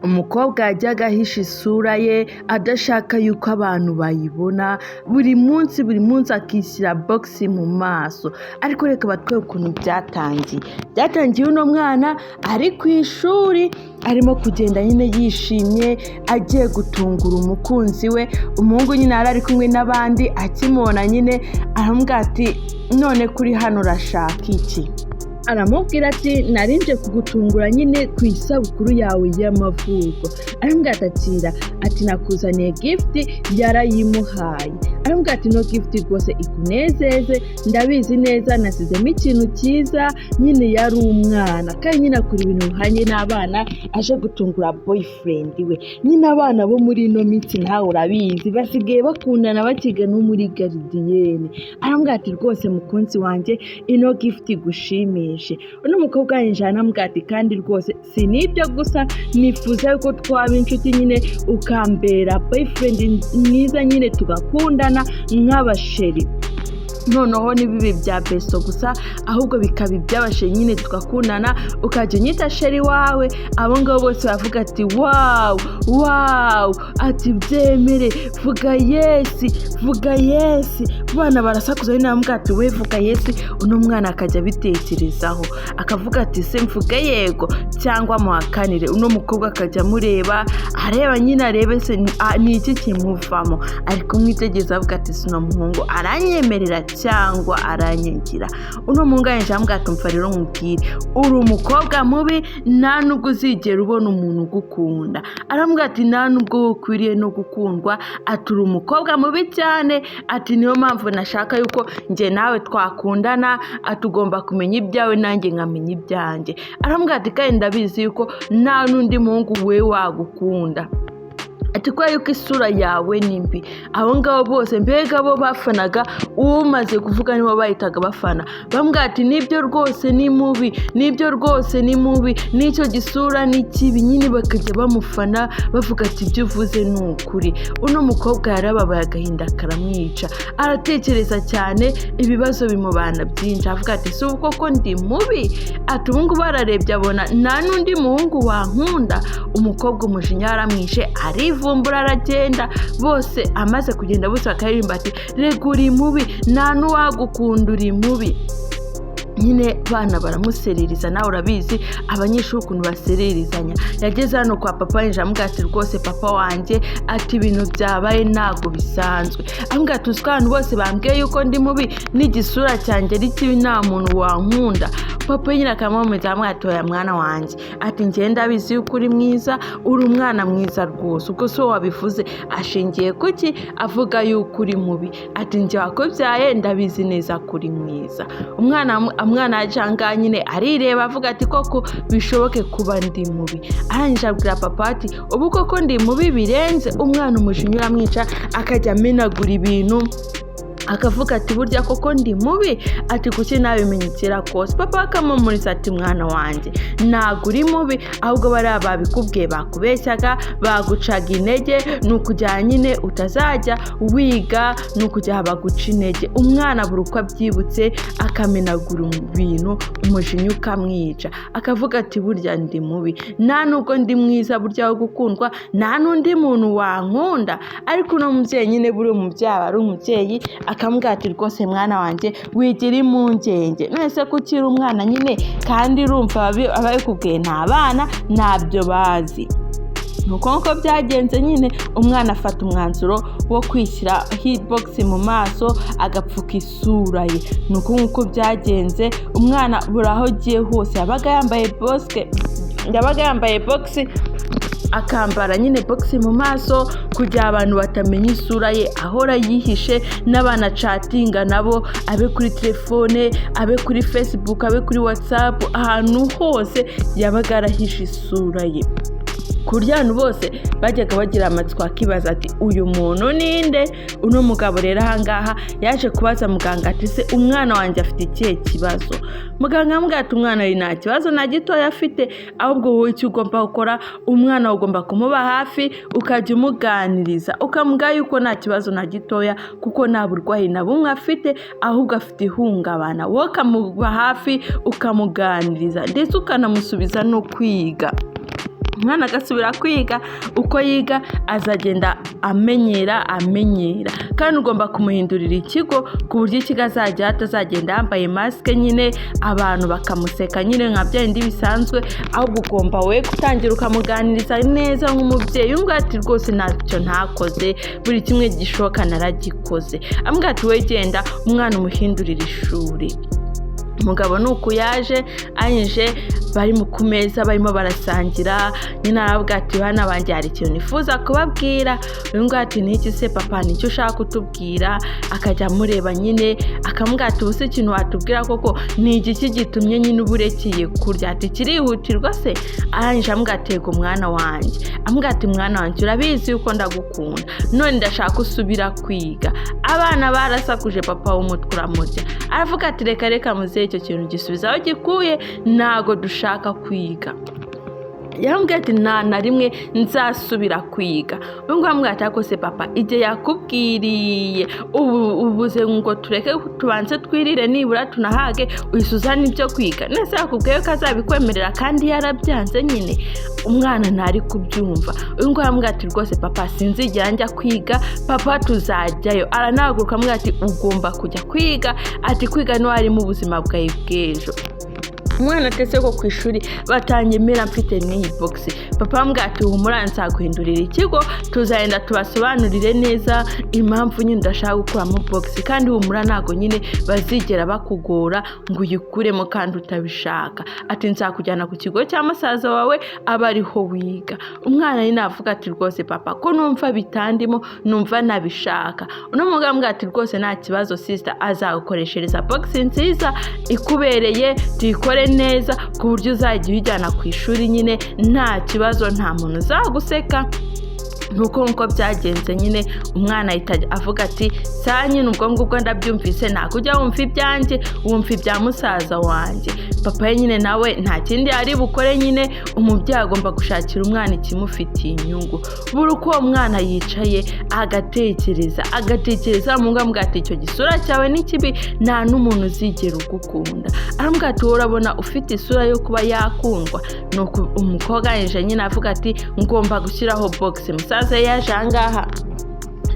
Umukobwa yajyaga ahisha isura ye adashaka yuko abantu bayibona, buri munsi buri munsi akishyira bogisi mu maso. Ariko reka batwereke ukuntu byatangiye. Byatangiye uno mwana ari ku ishuri, arimo kugenda nyine yishimye, agiye gutungura umukunzi we. Umuhungu nyine yari ari kumwe n'abandi, akimubona nyine aramubwira ati: "None kuri hano urashaka iki?" Aramubwira ati: "Narinje kugutungura nyine ku isabukuru yawe y'amavuko." Aramubwira ati: "Akira." Ati: "Nakuzaniye gift." Yarayimuhaye. Aramubwira ati: "No gift rwose ikunezeze, ndabizi neza nasizemo ikintu cyiza." Nyine yari umwana kandi nyine akora ibintu bihwanye n'abana, aje gutungura boyfriend we. Nyine abana bo muri ino minsi, nawe urabizi, basigaye bakundana bakiga no muri gardienne. Aramubwira ati: "Rwose mukunzi wanjye, ino gift igushimishe." Uno mukobwa yinjira, anamubwira ati: "Kandi rwose si n'ibyo gusa, nifuza yuko twaba inshuti nyine, ukambera boyfriend mwiza nyine, tugakundana nk'abachéri, noneho ntibibe bya besto gusa, ahubwo bikaba iby'abachéri nyine, tugakundana, ukajya unyita chéri wawe." Abo ngabo bose baravuga ati: "Wow, wow!" Ati: "Byemere, vuga yes, vuga yes." Abana barasakuza nyine, baramubwira ati: "We, vuga yes." Uno mwana akajya abitekerezaho, akavuga ati: "Se mvuge yego cyangwa muhakanire?" Uno mukobwa akajya amureba, areba nyine, arebe se ni iki kimuvamo. Ari kumwitegereza, avuga ati: "Si uno muhungu aranyemerera cyangwa aranyangira?" Uno muhungu arangije aramubwira ati: "Umva rero nkubwire, uri umukobwa mubi, nta nubwo uzigera ubona umuntu ugukunda." Aramubwira ati: "Nta nubwo ukwiriye no gukundwa." Ati: "Uri umukobwa mubi cyane." Ati: "Niyo mpamvu nashaka yuko njye nawe twakundana." Ati: "Ugomba kumenya ibyawe, nanjye nkamenya ibyanjye." Aramubwira ati: "Kandi ndabizi yuko nta n'undi muhungu we wagukunda." Ati: "Kubera yuko isura yawe ni mbi." Abo ngabo bose mbega bo bafanaga, umaze kuvuga nibo bahitaga bafana. Bamubwira ati: "Nibyo rwose ni mubi, nibyo rwose ni mubi, n'icyo gisura ni kibi." Nyine bakajya bamufana, bavuga ati: "Ibyo uvuze ni ukuri." Uno mukobwa yarababaye, agahinda karamwica, aratekereza cyane, ibibazo bimubana byinshi. Avuga ati: "Si ubu koko ndi mubi?" Ati: "Ubu ngubu ararebye abona nta n'undi muhungu wankunda." Umukobwa umujinya yaramwishe, arivumbura, aragenda. Bose amaze kugenda, bose bakaririmba ati: "Rega uri mubi, nta n'uwagukunda, uri mubi." Nyine bana baramuserereza, nawe urabizi abanyeshuri ukuntu basererizanya. Yageze hano kwa papa, yinjira, amubwira ati: "Rwose papa wanjye," ati, "ibintu byabaye ntabwo bisanzwe." Amubwira ati: "Uzi ko abantu bose bambwiye yuko ndi mubi, n'igisura cyanjye ari kibi, nta muntu wankunda?" Papa nyine akamwomeza, amubwira ati: "Oya mwana wanjye," ati, "njye ndabizi yuko uri mwiza, uri umwana mwiza rwose. Ubwo se wabivuze ashingiye kuki avuga yuko uri mubi?" Ati: "Njye wakubyaye ndabizi neza ko uri mwiza." Umwana yaje ahangaha nyine arireba, avuga ati: "Koko bishoboke kuba ndi mubi?" Arangije abwira papa ati: "Ubu koko ndi mubi birenze?" Umwana umujinya uramwica, akajya amenagura ibintu, akavuga ati: "Burya koko ndi mubi?" Ati: "Kuki nabimenye kera kose?" Papa akamumuriza ati: "Mwana wanjye, ntabwo uri mubi, ahubwo bariya babikubwiye bakubeshyaga, bagucaga intege, ni ukujya nyine utazajya wiga, ni ukujya baguca intege." Umwana buri uko abyibutse akamenagura ibintu, umujinya ukamwica, akavuga ati: "Burya ndi mubi, nta nubwo ndi mwiza burya wo gukundwa, nta n'undi muntu wankunda." Ariko uno mubyeyi nyine, buri umubyeyi aba ari umubyeyi, akamubwira ati: "Rwose mwana wanjye, wigira impungenge. None se ko ukiri umwana nyine, kandi urumva ababikubwiye ni abana, ntabyo bazi." Ni uko nguko byagenze nyine, umwana afata umwanzuro wo kwishyira bogisi mu maso, agapfuka isura ye. Ni uko nguko byagenze. Umwana buri aho agiye hose yabaga yambaye bosike, yabaga yambaye bogisi, akambara nyine bogisi mu maso kugira abantu batamenya isura ye. Ahora yihishe n'abana achatinga nabo, abe kuri telefone, abe kuri Facebook, abe kuri WhatsApp, ahantu hose yabaga arahishe isura ye, ku buryo abantu bose bajyaga bagira amatsiko, akibaza ati: "Uyu muntu ninde?" Uno mugabo rero ahangaha yaje kubaza muganga ati: "Se umwana wanjye afite ikihe kibazo?" Muganga amubwira ati: "Umwana we nta kibazo na gitoya afite, ahubwo wowe icyo ugomba gukora, umwana ugomba kumuba hafi, ukajya umuganiriza, ukamubwira yuko nta kibazo na gitoya, kuko nta burwayi na bumwe afite, ahubwo afite ihungabana. Wowe ukamuba hafi, ukamuganiriza, ndetse ukanamusubiza no kwiga." Umwana agasubira kwiga, uko yiga azagenda amenyera amenyera, kandi ugomba kumuhindurira ikigo ku buryo ikigo azajya atazagenda yambaye masike nyine abantu bakamuseka nyine nka bya bindi bisanzwe. Ahubwo ugomba we gutangira ukamuganiriza neza nk'umubyeyi, umubwira ati: "Rwose ntacyo ntakoze, buri kimwe gishoboka naragikoze." Amubwira ati: "We genda umwana umuhindurire ishuri." Umugabo ni uku yaje anyije, bari mu ku meza barimo barasangira nyine, aravuga ati: "Bana banjye, hari ikintu nifuza kubabwira." Uyu nguyu ati: "Niki se papa? Nicyo ushaka kutubwira?" Akajya amureba nyine, akamubwira ati: "Ubu se ikintu watubwira koko ni igiki gitumye nyine uba urekeye kurya?" Ati: "Kirihutirwa se?" Arangije amubwira ati: "Yego mwana wanjye." Amubwira ati: "Mwana wanjye, urabizi yuko ndagukunda, none ndashaka usubira kwiga." Abana barasakuje, papa w'umutwe uramurya, aravuga ati: "Reka reka muzehe, icyo kintu gisubiza aho gikuye, ntago dushaka kwiga." Yarambwiye ati: "Nta na rimwe nzasubira kwiga." Uyu nguyu amubwira ati: "Ariko se papa, igihe yakubwiriye ubu ubuze ngo tureke tubanze twirire nibura tunahage, uhise uzana ibyo kwiga? Nese yakubwiye ko azabikwemerera kandi yarabyanze nyine?" Umwana ntari kubyumva. Uyu nguyu aramubwira ati: "Rwose papa, sinzigera njya kwiga." "Papa, tuzajyayo." Aranahaguruka, amubwira ati: "Ugomba kujya kwiga." Ati: "Kwiga niho harimo ubuzima bwawe bw'ejo." Umwana atese ko ku ishuri batanyemera mfite n'iyi bogisi. Papa ambwira ati: "Humura, nzaguhindurira ikigo, tuzagenda tubasobanurire neza impamvu nyine udashaka gukuramo bogisi, kandi humura, ntabwo nyine bazigera bakugora ngo uyikuremo kandi utabishaka." Ati: "Nzakujyana ku kigo cya musaza wawe, aba ariho wiga." Umwana nyine avuga ati: "Rwose papa, ko numva bitandimo, numva nabishaka." Uno mugabo ambwira ati: "Rwose nta kibazo, sister azagukoreshereza bogisi nziza ikubereye, tuyikore neza ku buryo uzajya uyijyana ku ishuri nyine nta kibazo, nta muntu uzaguseka." Nuko nkuko byagenze nyine, umwana ahita avuga ati: "Saa nyine ubwo ngubwo ndabyumvise, ntabwo ujya wumva ibyanjye, wumva ibya musaza wanjye." Papa we nyine nawe nta kindi yari bukore nyine, umubyeyi agomba gushakira umwana ikimufitiye inyungu. Buri uko uwo mwana yicaye agatekereza agatekereza, mu ati: "Icyo gisura cyawe ni kibi, nta n'umuntu uzigera ugukunda." Aramubwira ati: "Wowe urabona ufite isura yo kuba yakundwa?" Nuko umukobwa yaje nyine avuga ati: "Ngomba gushyiraho bogisi." Musaza yaje ahangaha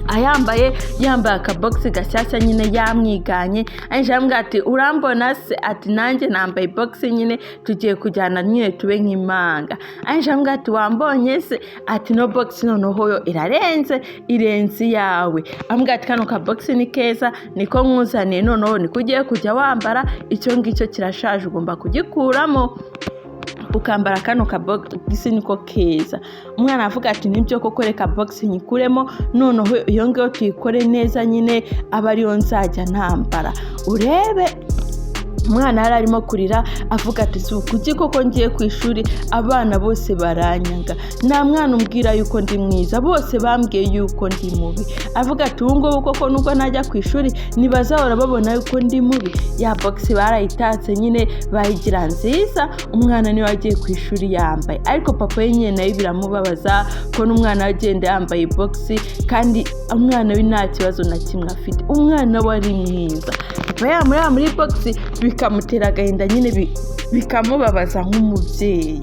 ayambaye, yambaye akabogisi gashyashya nyine, yamwiganye. Arangije aramubwira ati: "Urambona se?" Ati: "Nanjye nambaye bogisi nyine, tugiye kujyana nyine tube nk'impanga." Arangije aramubwira ati: "Wambonye se?" Ati: "No bogisi noneho yo irarenze, irenze iyawe." Aramubwira ati: "Kano kabogisi ni keza, niko nkuzaniye, noneho niko ugiye kujya wambara, icyo ngicyo kirashaje, ugomba kugikuramo ukambara kano kabogisi, niko keza." Umwana avuga ati: "Nibyo koko, reka bogisi nyikuremo, noneho iyo ngiyo tuyikore neza nyine, aba ariyo nzajya nambara." Urebe, umwana yari arimo kurira avuga ati: "Si kuki koko ngiye ku ishuri abana bose baranyanga? Nta mwana umbwira yuko ndi mwiza, bose bambwiye yuko ndi mubi." Avuga ati: "Ubu ngubu koko nubwo najya ku ishuri ntibazahora babona yuko ndi mubi." Ya bogisi barayitatse nyine, bayigira nziza, umwana niwe wagiye ku ishuri yambaye. Ariko papa we nyine nawe biramubabaza ko n'umwana we agenda yambaye bogisi, kandi umwana we nta kibazo na kimwe afite, umwana we ari mwiza. Papa yamureba muri bogisi bikamutera agahinda nyine, bikamubabaza nk'umubyeyi.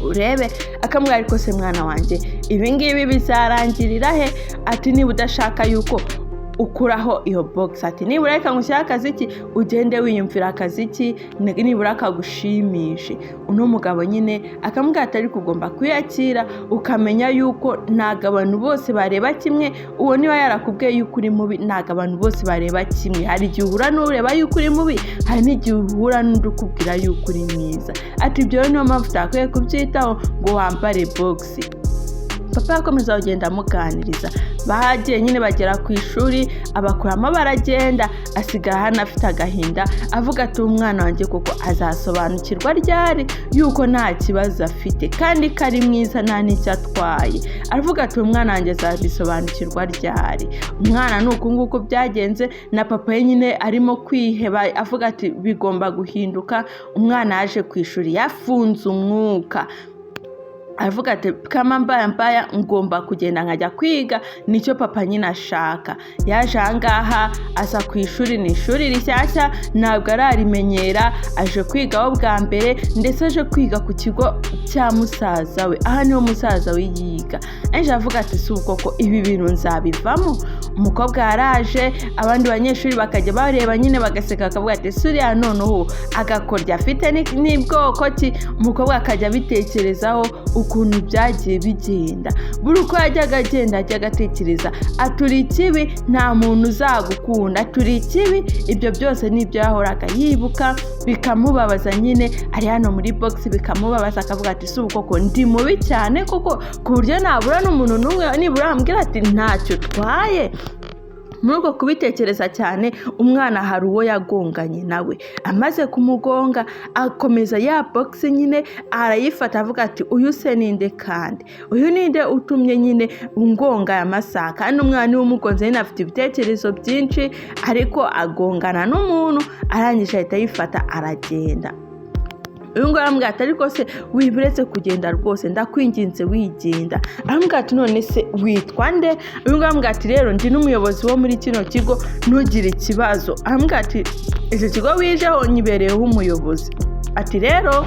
Urebe, akamubwira: "Ariko se mwana wanjye, ibi ngibi bizarangirira he?" Ati: "Niba udashaka yuko ukuraho iyo bogisi," ati, "nibura reka ngushyire akaziki ugende wiyumvira akaziki, nibura kagushimishe." Uno mugabo nyine akamubwira ati: "Ariko ugomba kwiyakira, ukamenya yuko ntabwo abantu bose bareba kimwe. Uwo niba yarakubwiye yuko uri mubi, ntabwo abantu bose bareba kimwe. Hari igihe uhura n'ureba yuko uri mubi, hari n'igihe uhura n'undi ukubwira yuko uri mwiza." Ati: "Ibyo rero niyo mpamvu utakwiye kubyitaho ngo wambare bogisi." Papa yakomeza kugenda amuganiriza. Bagiye nyine bagera ku ishuri, abakuramo baragenda, asigara hano afite agahinda, avuga ati: "Umwana wanjye koko azasobanukirwa ryari yuko nta kibazo afite kandi ko ari mwiza, nta n'icyo atwaye?" Aravuga ati: "Umwana wanjye azabisobanukirwa ryari?" Umwana ni uku nguku byagenze, na papa we nyine arimo kwiheba, avuga ati: "Bigomba guhinduka." Umwana yaje ku ishuri yafunze umwuka, Aravuga ati: "Kama mbaya mbaya, ngomba kugenda nkajya kwiga, nicyo papa nyine ashaka." Yaje ahangaha, aza ku ishuri. Ni ishuri rishyashya, ntabwo ararimenyera, aje kwigaho bwa mbere, ndetse aje kwiga ku kigo cya musaza we. Aha niho musaza we yiga. Aje avuga ati: "Si koko ibi bintu nzabivamo?" Umukobwa yaraje, abandi banyeshuri bakajya bareba nyine bagaseka, bakavuga ati: "Suriya noneho agakoryo afite ni bwoko ki?" Umukobwa akajya abitekerezaho ukuntu byagiye bigenda. Buri uko yajyaga agenda, yajyaga atekereza aturi ikibi, nta muntu uzagukunda, turi ikibi. Ibyo byose nibyo yahoraga yibuka, bikamubabaza nyine. Ari hano muri box, bikamubabaza, akavuga ati: "Si ubu koko ndi mubi cyane koko, ku buryo nabura n'umuntu n'umwe nibura ambwira ati ntacyo utwaye?" Muri uko kubitekereza cyane, umwana hari uwo yagonganye nawe. Amaze kumugonga, akomeza ya box nyine arayifata, avuga ati: "Uyu se ninde? Kandi uyu ninde utumye nyine ungonga aya masaha?" Kandi umwana niwe umugonze nyine, afite ibitekerezo byinshi, ariko agongana n'umuntu, arangije ahita ayifata aragenda. Uyu nguyu aramubwira ati: "Ariko se wiburetse kugenda rwose, ndakwinginze wigenda." Aramubwira ati: "None se witwa nde?" Uyu nguyu aramubwira ati: "Rero ndi n'umuyobozi wo muri kino kigo, ntugire ikibazo." Aramubwira ati: "Iki kigo wijeho nyibereyeho umuyobozi." Ati: "Rero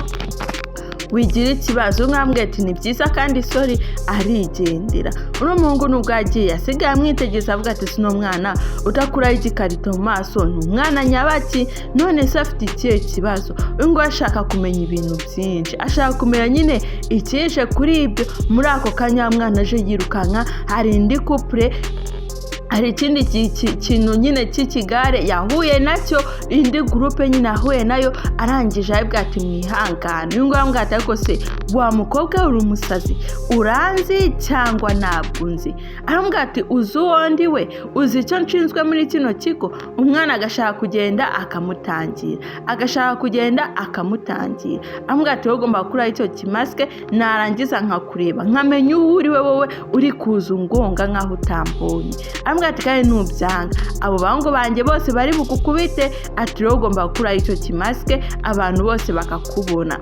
wigira ikibazo." Umwe aramubwira ati: "Ni byiza kandi sorry." Arigendera. Uno muhungu nubwo yagiye, asigaye amwitegereza, avuga ati: "Sino mwana udakuraho igikarito mu maso ni umwana nyabaki? None se afite ikihe kibazo?" Uyu nguyu ashaka kumenya ibintu byinshi, ashaka kumenya nyine ikihishe kuri ibyo. Muri ako kanya mwana aje yirukanka, hari indi couple, hari ikindi kintu nyine cy'ikigare yahuye nacyo, indi groupe nyine yahuye nayo. Arangije arabwira ati: "Mwihangane." Uyu nguyu aramubwira ati: "Ariko se wa mukobwa we, uri umusazi? Uranzi cyangwa ntabwo unzi?" Aramubwira ati: "Uzi uwo ndi we? Uzi icyo nshinzwe muri kino kigo?" Umwana agashaka kugenda akamutangira, agashaka kugenda akamutangira. Aramubwira ati: "Wowe ugomba gukuraho icyo kimasike, narangiza nkakureba, nkamenya uwo uri we. Wowe uri kuza ungonga nk'aho utambonye." Aramubwira ati: "Kandi nubyanga, abo bahungu banjye bose bari bugukubite." Ati: "Rero ugomba gukuraho icyo kimasike, abantu bose bakakubona."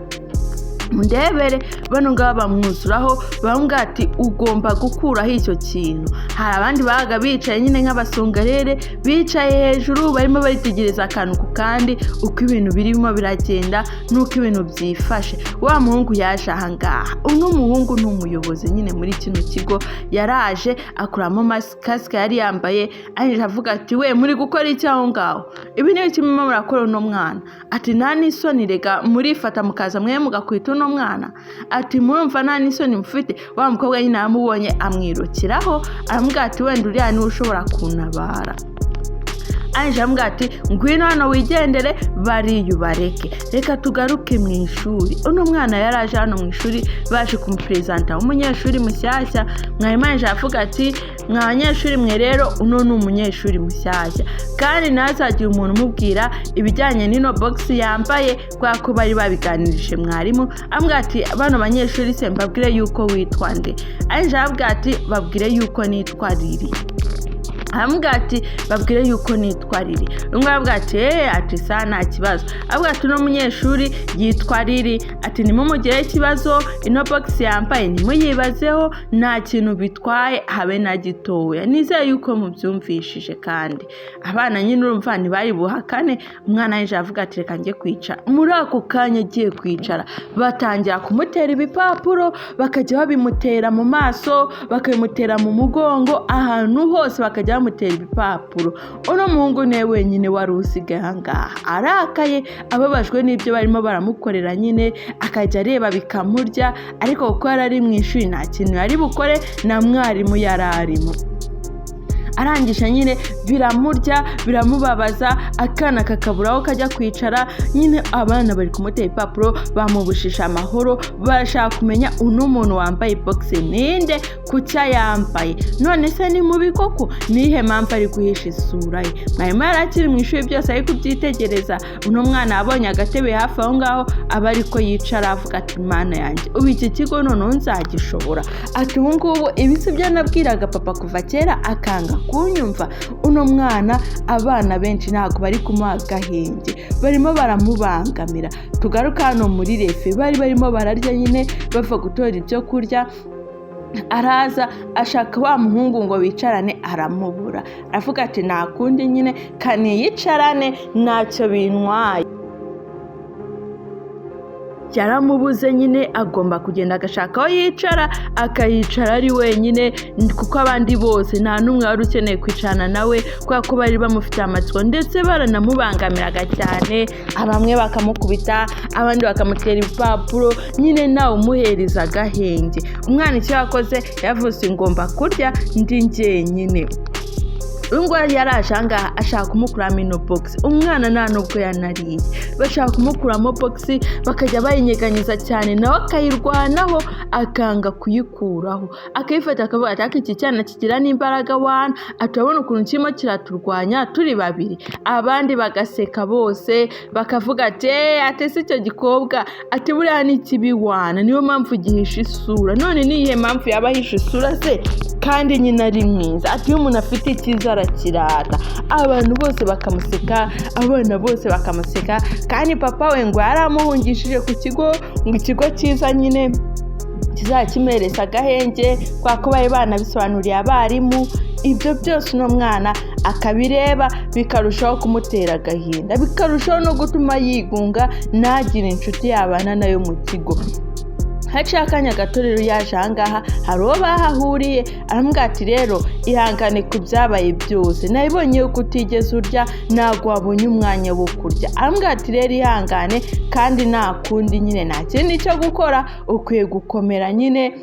Ndebere bano ngaba bamwuzuraho, bamubwira ati: "Ugomba gukuraho icyo kintu." Hari abandi babaga bicaye nyine nk'abasongarere, bicaye hejuru, barimo baritegereza akantu ku kandi, uko ibintu birimo biragenda n'uko ibintu byifashe. Wa muhungu yaje ahangaha. Uno muhungu ni umuyobozi nyine muri kino kigo. Yaraje akuramo kasike yari yambaye, arangije avuga ati: "We, muri gukora iki aho ngaho? Ibi ni kimwe murakora uno mwana?" Ati: "Nta n'isoni rega, murifata mukaza mwe mugakwita uno mwana." Ati: "Murumva nta n'isoni mufite?" Wa mukobwa nyine aramubonye, amwirukiraho, aramubwira ati: "Wenda uriya niwe ushobora kuntabara." Arangije aramubwira ati: "Ngwino hano wigendere, bariyubareke, reka tugaruke mu ishuri." Uno mwana yari aje hano mu ishuri, baje kumuperezanta w'umunyeshuri mushyashya. Mwarimu arangije aravuga ati: "Mwa banyeshuri mwe rero, uno ni umunyeshuri mushyashya, kandi ntazagire umuntu umubwira ibijyanye n'ino bogisi yambaye," kubera ko bari babiganirije mwarimu. Aramubwira ati: "Bano banyeshuri se mbabwire yuko witwa nde?" Arangije arabwira ati: "Babwire yuko nitwa Riri." Aramubwira ati: "Babwire yuko nitwa Riri." Umwe aravuga ati: "Eee." Ati: "Sa nta kibazo." Avuga ati: "Uno munyeshuri yitwa Riri." Ati: "Nimumugire ikibazo, ino bogisi yambaye ntimuyibazeho, nta kintu bitwaye habe na gitoya." Nizeye yuko mubyumvishije. Kandi abana nyine urumva ntibari buhakane. Umwana yaje avuga ati: "Reka njye kwicara." Muri ako kanya agiye kwicara, batangira kumutera ibipapuro, bakajya babimutera mu maso, bakabimutera mu mugongo, ahantu hose bakajya bamutera ibipapuro. Uno muhungu niwe wenyine wari usigaye aha ngaha, arakaye, ababajwe n'ibyo barimo baramukorera nyine, akajya areba bikamurya, ariko kuko yari ari mu ishuri nta kintu yari bukore, na mwarimu yari arimo. Arangije nyine biramurya, biramubabaza, akana kakabura aho kajya kwicara nyine. Abana bari kumutera ibipapuro, bamubujije amahoro, barashaka kumenya uno muntu wambaye bogisi ninde, kuki yambaye? None se ni mubi koko? Nihe mpamvu ari guhisha isura ye? Mwarimu yari akiri mu ishuri, byose ari kubyitegereza. Uno mwana yabonye agatebe hafi aho ngaho, aba ariko yicara, avuga ati: "Mana yanjye, ubu iki kigo noneho nzagishobora?" Ati: "Ubu ngubu ibi si byo nabwiraga papa kuva kera akanga kunyumva?" Uno Uno mwana, abana benshi ntabwo bari kumuha agahenge, barimo baramubangamira. Tugaruka hano muri réfé, bari barimo bararya nyine, bava gutora ibyo kurya. Araza ashaka wa muhungu ngo bicarane, aramubura. Aravuga ati: "Nta kundi nyine, kaniyicarane, ntacyo bintwaye." Yaramubuze nyine, agomba kugenda agashaka aho yicara, akayicara ari wenyine, kuko abandi bose nta n'umwe wari ukeneye kwicarana nawe, kubera ko bari bamufitiye amatsiko, ndetse baranamubangamiraga cyane. Bamwe bakamukubita, abandi bakamutera ibipapuro nyine, nawe umuhereza agahenge. Umwana icyo yakoze, yavuze: "Ngomba kurya ndi njyenyine." Uyu nguyu yaraje ahangaha ashaka kumukuramo ino bogisi. Umwana nta nubwo yanariye, bashaka kumukuramo bogisi, bakajya bayinyeganyeza cyane, nawe akayirwanaho, akanga kuyikuraho, akayifata, akavuga ati: "Ariko iki cyana kigira n'imbaraga wana!" Aturabona ukuntu kirimo kiraturwanya turi babiri. Abandi bagaseka bose, bakavuga ati: "Eee, ate se icyo gikobwa?" Ati: "Buriya ni kibi wana, niyo mpamvu gihisha isura." None ni iyihe mpamvu yaba ahisha isura se kandi nyine ari mwiza? Ati: "Iyo umuntu afite icyiza arakirata." Abantu bose bakamuseka, abana bose bakamuseka. Kandi papa we ngo yaramuhungishije ku kigo, ngo ikigo cyiza nyine kizajya kimuhereza agahenge, kubera ko bari banabisobanuriye abarimu. Ibyo byose uno mwana akabireba, bikarushaho kumutera agahinda, bikarushaho no gutuma yigunga, ntagire inshuti yabana nayo mu kigo. Haciye akanya gato rero, yaje ahangaha, hari uwo bahahuriye, aramubwira ati: "Rero ihangane ku byabaye byose, nabibonye yuko utigeze urya, ntabwo wabonye umwanya wo kurya." Aramubwira ati: "Rero ihangane, kandi nta kundi nyine, nta kindi cyo gukora, ukwiye gukomera nyine.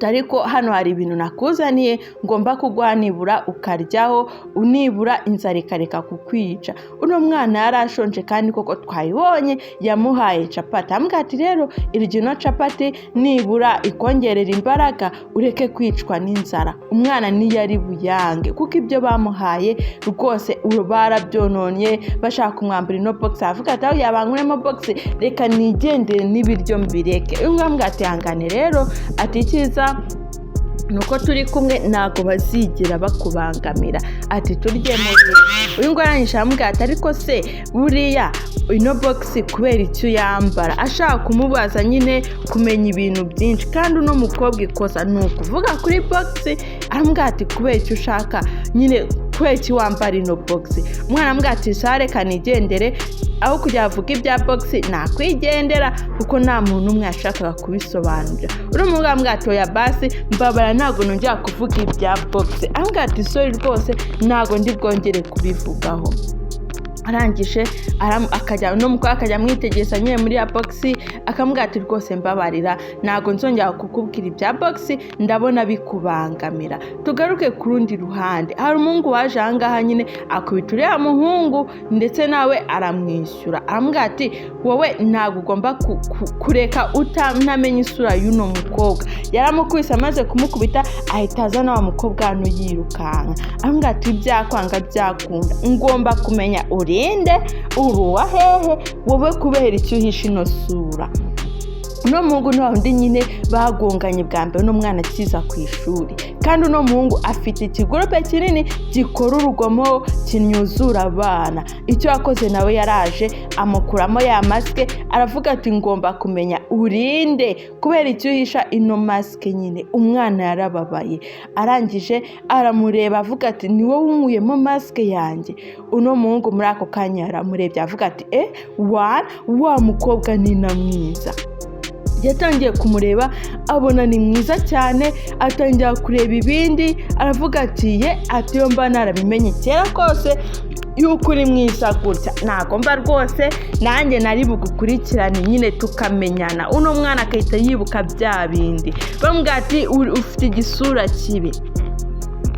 Ariko hano hari ibintu nakuzaniye ngomba kuguha, nibura ukaryaho, nibura inzara ikareka kukwica." Uno mwana yari ashonje, kandi koko twayibonye yamuhaye capati. Aramubwira ati: "Rero irya ino capati, nibura ikongerera imbaraga, ureke kwicwa n'inzara." Umwana ntiyari buyange, kuko ibyo bamuhaye rwose barabyononye, bashaka kumwambura ino bogisi. Aravuga ati: "Aho yabankuremo bogisi, reka nigendere n'ibiryo mbireke." Uyu nguyu ati: "Ihangane rero." Ati: "Icyiza ni uko turi kumwe, ntabwo bazigera bakubangamira." Ati: "Turye muri." Uyu nguyu arangije aramubwira ati: "Ariko se buriya ino bogisi kubera icyo uyambara?" Ashaka kumubaza nyine, kumenya ibintu byinshi. Kandi uno mukobwa ikosa ni ukuvuga kuri bogisi. Aramubwira ati: "Kubera icyo ushaka nyine, kubera iki wambara ino bogisi?" Umwana aramubwira ati: "Sare, kanigendere, aho kugira avuge ibya bogisi nakwigendera," kuko nta muntu umwe yashakaga kubisobanurira. Uno mugabo aramubwira ati: "Oya basi, mbabara, ntabwo nongera kuvuga ibya bogisi." Aramubwira ati: "Sorry rwose, ntabwo ndi bwongere kubivugaho." Arangije akajya, uno mukobwa akajya amwitegereza nyine muri ya bogisi, akamubwira ati: "Rwose mbabarira, ntabwo nzongera kukubwira ibya bogisi, ndabona bikubangamira." Tugaruke ku rundi ruhande, hari umuhungu waje ahangaha nyine, akubita uriya muhungu, ndetse nawe aramwishyura. Aramubwira ati: "Wowe ntabwo ugomba kureka utanamenya isura y'uno mukobwa." Yaramukubise, amaze kumukubita ahita azana wa mukobwa hano yirukanka. Aramubwira ati: "Byakwanga byakunda, ngomba kumenya urinde, uri uwa hehe wowe, kubera icyo uhisha ino sura?" Uno muhungu ni wa wundi nyine bagonganye bwa mbere n'umwana akiza ku ishuri. Kandi uno muhungu afite ikigurupe kinini gikora urugomo, kinyuzura abana. Icyo yakoze nawe, yaraje amukuramo ya masike, aravuga ati: "Ngomba kumenya urinde, kubera icyo uhisha ino masike nyine?" Umwana yarababaye, arangije aramureba, avuga ati: "Ni wowe unkuyemo masike yanjye?" Uno muhungu muri ako kanya yaramurebye, avuga ati: "E wa wa mukobwa ni na mwiza." Yatangiye kumureba, abona ni mwiza cyane, atangira kureba ibindi, aravuga ati: "Ye," ati: "iyo mba narabimenye kera kose yuko uri mwiza gutya, ntabwo mba rwose nanjye nari bugukurikirane nyine tukamenyana." Uno mwana agahita yibuka bya bindi bamubwira ati: "Ufite igisura kibi,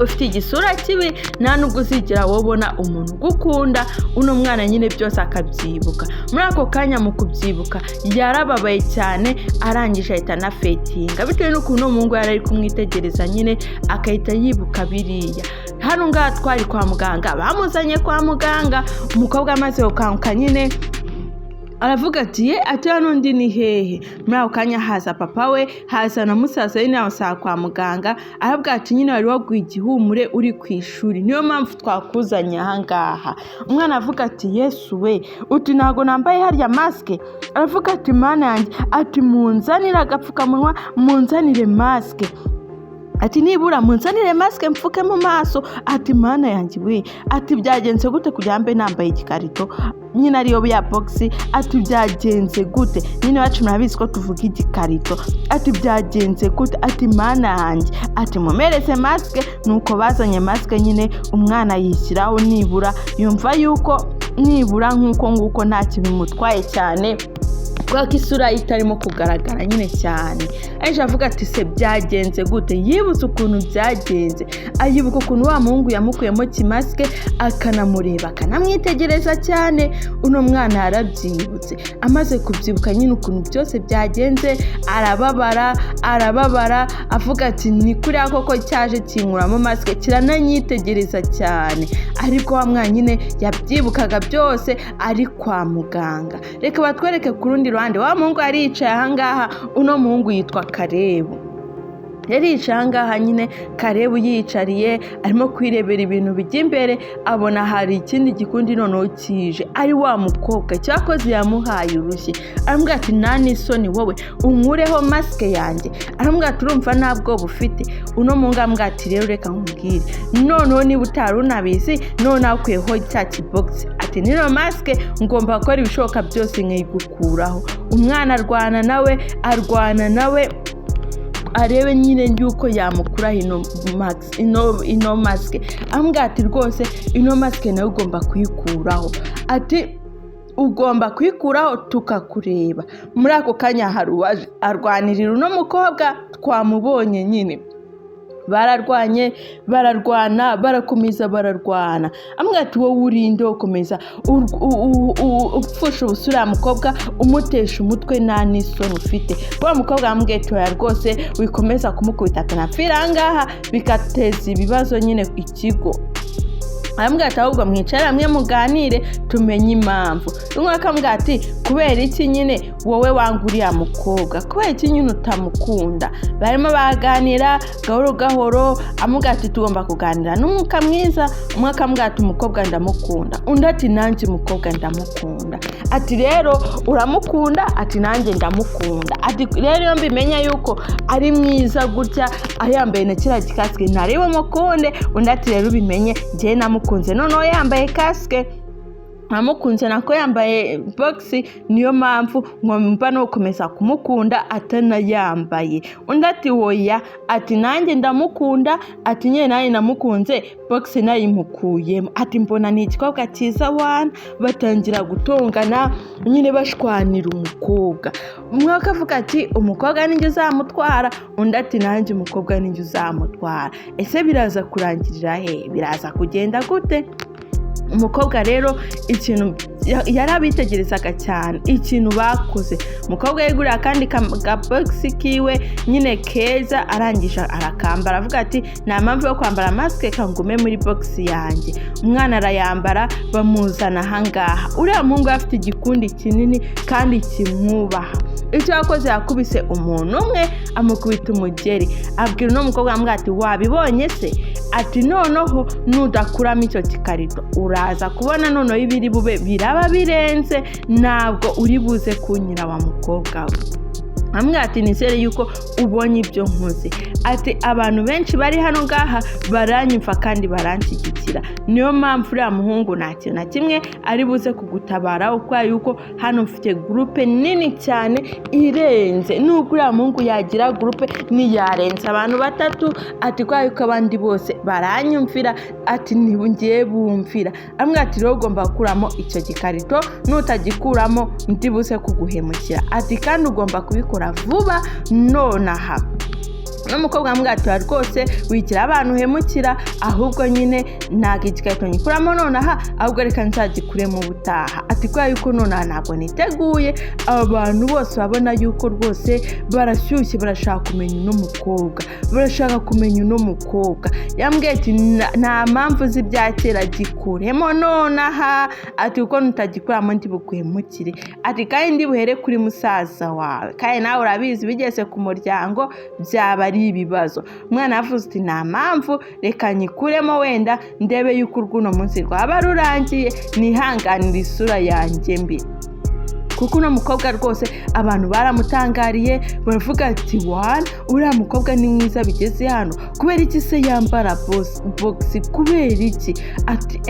ufite igisura kibi, nta nubwo uzigera wabona umuntu ugukunda." Uno mwana nyine byose akabyibuka muri ako kanya. Mu kubyibuka yarababaye cyane, arangije ahita anafetinga, bitewe n'ukuntu uwo muhungu yari ari kumwitegereza nyine, agahita yibuka biriya. Hano ngaha twari kwa muganga, bamuzanye kwa muganga. Umukobwa amaze gukanguka nyine, Aravuga ati: "Ye," ati: "Hano ndi ni hehe?" Muri ako kanya haza papa we, haza na musaza we, nawe kwa muganga. Aravuga ati: "Nyine wari waguye igihumure uri ku ishuri, niyo mpamvu twakuzanye aha ngaha." Umwana avuga ati: "Yesu we!" Uti: "Ntabwo nambaye harya masque?" Aravuga ati: "Mana yanjye!" Ati: "Munzanire agapfukamunwa, munzanire masque." Ati: "Nibura munzanire masque mfuke mu maso." Ati: "Mana yanjye we!" Ati: "Byagenze gute kugira mbe nambaye igikarito nyine ariyo ya bogisi?" Ati: "Byagenze gute?" Nyine iwacu murabizi ko tuvuga igikarito. Ati: "Byagenze gute?" Ati: "Mana yanjye!" Ati: "Mumereze masque." Nuko bazanye masque nyine, umwana yishyiraho, nibura yumva yuko nibura nk'uko nguko nta bimutwaye cyane, kubera ko isura ye itarimo kugaragara nyine cyane. Aje avuga ati: "Se byagenze gute?" Yibutse ukuntu byagenze, ayibuka ukuntu wa muhungu yamukuyemo kimasque, akanamureba, akanamwitegereza cyane. Uno mwana yarabyibutse. Amaze kubyibuka nyine ukuntu byose byagenze, arababara, arababara, avuga ati: "Ni kuriya koko cyaje kinkuramo masque, kirananyitegereza cyane." Ariko wa mwana nyine yabyibukaga byose ari kwa muganga. Reka batwereke ku rundi ruhande, wa muhungu yari yicaye ahangaha. Uno muhungu yitwa Karebu. Yari yicaye ahangaha nyine, Karebu yiyicariye, arimo kwirebera ibintu bijya imbere, abona hari ikindi gikundi noneho kije, ari wa mukobwa. Cyakoze yamuhaye urushyi, aramubwira ati: "Nta n'isoni wowe, unkureho masque yanjye?" Aramubwira ati: "Urumva nta bwoba ufite?" Uno muhungu aramubwira ati: "Rero reka nkubwire noneho, niba utari unabizi, noneho akuyeho cya kibogisi." Ati: "Nino masque ngomba gukora ibishoboka byose nkayigukuraho." Umwana arwana nawe, arwana nawe, arebe nyine yuko yamukuraho ino masque. Amubwira ati: "Rwose ino masque nawe ugomba kuyikuraho." Ati: "Ugomba kuyikuraho tukakureba." Muri ako kanya hari uwaje arwanirira uno mukobwa, twamubonye nyine. Bararwanye, bararwana, barakomeza bararwana. Amubwira ati: "Wowe urinde ukomeza upfusha ubusa uriya mukobwa, umutesha umutwe, nta n'isoni ufite?" Wa mukobwa yamubwiye ati: "Oya rwose, wikomeza kumukubita, atanapfira aha ngaha bigateza ibibazo nyine ikigo." Aramubwira ati: "Ahubwo mwicare hamwe muganire, tumenye impamvu." Umwe akamubwira ati: "Kubera iki nyine wowe wanga uriya mukobwa? Kubera iki nyine utamukunda?" Barimo baganira gahoro gahoro, amubwira ati: "Tugomba kuganira n'umwuka mwiza." Umwe akamubwira ati: "Umukobwa ndamukunda." Undi ati: "Nanjye umukobwa ndamukunda." Ati: "Rero uramukunda?" Ati: "Nanjye ndamukunda." Ati: "Rero iyo mbimenya yuko ari mwiza gutya, yambaye na kiriya gikasike, ntari bumukunde." Undi ati: "Rero ubimenye, njyewe namukunze noneho yambaye kasike, namukunze nako yambaye bogisi, niyo mpamvu ngomba no gukomeza kumukunda atanayambaye." Undi ati: "Woya." Ati: "Nanjye ndamukunda." Ati: "Nyine nanjye namukunze bogisi nayimukuyemo." Ati: "Mbona ni igikobwa cyiza wana." Batangira gutongana nyine, bashwanira umukobwa. Umwe akavuga ati: "Umukobwa ninjye uzamutwara." Undi ati: "Nanjye umukobwa ninjye uzamutwara." Ese biraza kurangirira he? Biraza kugenda gute? Umukobwa rero ikintu yarabitegerezaga cyane, ikintu bakoze, umukobwa yiguriye akandi kabogisi kiwe nyine keza, arangije arakambara, avuga ati: "Nta mpamvu yo kwambara masque, kangume muri bogisi yanjye." Umwana arayambara, bamuzana ahangaha. Uriya muhungu afite igikundi kinini kandi kimwubaha. Icyo yakoze, yakubise umuntu umwe, amukubita umugeri, abwira uno mukobwa, aramubwira ati: "Wabibonye se?" Ati: "Noneho nudakuramo icyo gikarito, uraza kubona noneho ibiri bube, biraba birenze, ntabwo uri buze kunyira wa mukobwa we." Amubwira ati: "Nizere yuko ubonye ibyo nkoze." Ati: "Abantu benshi bari hano ngaha baranyumva kandi baranshyigikira, niyo mpamvu uriya muhungu nta kintu na kimwe ari buze kugutabara, kubera yuko hano mfite groupe nini cyane irenze. Nubwo uriya muhungu yagira groupe, ntiyarenze abantu batatu." Ati: "Kubera yuko abandi bose baranyumvira." Ati: "Ngiye bumvira." Amubwira ati: "Rero ugomba gukuramo icyo gikarito, nutagikuramo ndi buze kuguhemukira." Ati: "Kandi ugomba kubikora vuba nonaha." N'umukobwa aramubwira ati: "Rwose wigira abantu uhemukira, ahubwo nyine ntabwo igikarito ngikuramo nonaha, ahubwo reka nzagikuremo ubutaha." Ati: "Kubera yuko nonaha ntabwo niteguye, abantu bose babona yuko rwose barashyushye, barashaka kumenya uno mukobwa, barashaka kumenya uno mukobwa." Yambwiye ati: "Nta mpamvu z'ibya kera, gikuremo nonaha." Ati: "Kuko nutagikuramo ndi buguhemukire." Ati: "Kandi ndi buhere kuri musaza wawe, kandi nawe urabizi bigeze ku muryango byaba ari ibibazo." Umwana yavuze ati: "Nta mpamvu, reka nyikuremo, wenda ndebe yuko urw'uno munsi rwaba rurangiye, nihanganire isura yanjye mbi." Kuko uno mukobwa rwose abantu baramutangariye, baravuga ati: "Wana, uriya mukobwa ni mwiza bigeze hano, kubera iki se yambara bogisi? Kubera iki?" Ati: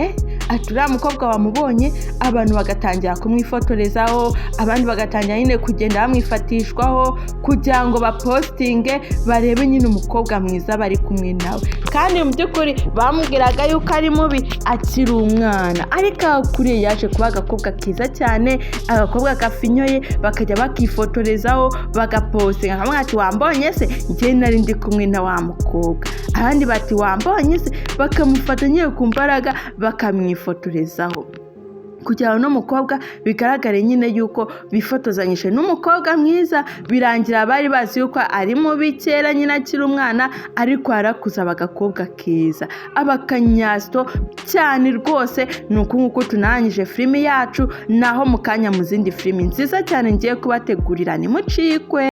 "Ati uriya mukobwa wamubonye?" Abantu bagatangira kumwifotorezaho, abandi bagatangira nyine kugenda bamwifatishwaho kugira ngo bapositinge, barebe nyine umukobwa mwiza bari kumwe nawe. Kandi mu by'ukuri bamubwiraga yuko ari mubi akiri umwana, ariko aho akuriye yaje kuba agakobwa keza cyane, agakobwa gafinyoye, bakajya bakifotorezaho, bagapostinga, kamwe ati: "Wambonye se? Njye nari ndi kumwe na wa mukobwa." Abandi bati: "Wambonye se?" Bakamufata nyine ku mbaraga, bakamwifotorezaho kugira ngo uno mukobwa bigaragare nyine yuko bifotozanyije n'umukobwa mwiza. Birangira bari bazi yuko ari mubi kera nyine akiri umwana, ariko yarakuze aba agakobwa keza, aba akanyasito cyane rwose. Ni uku nguku tunarangije filimi yacu, naho mu kanya mu zindi filimi nziza cyane ngiye kubategurira, nimucikwe.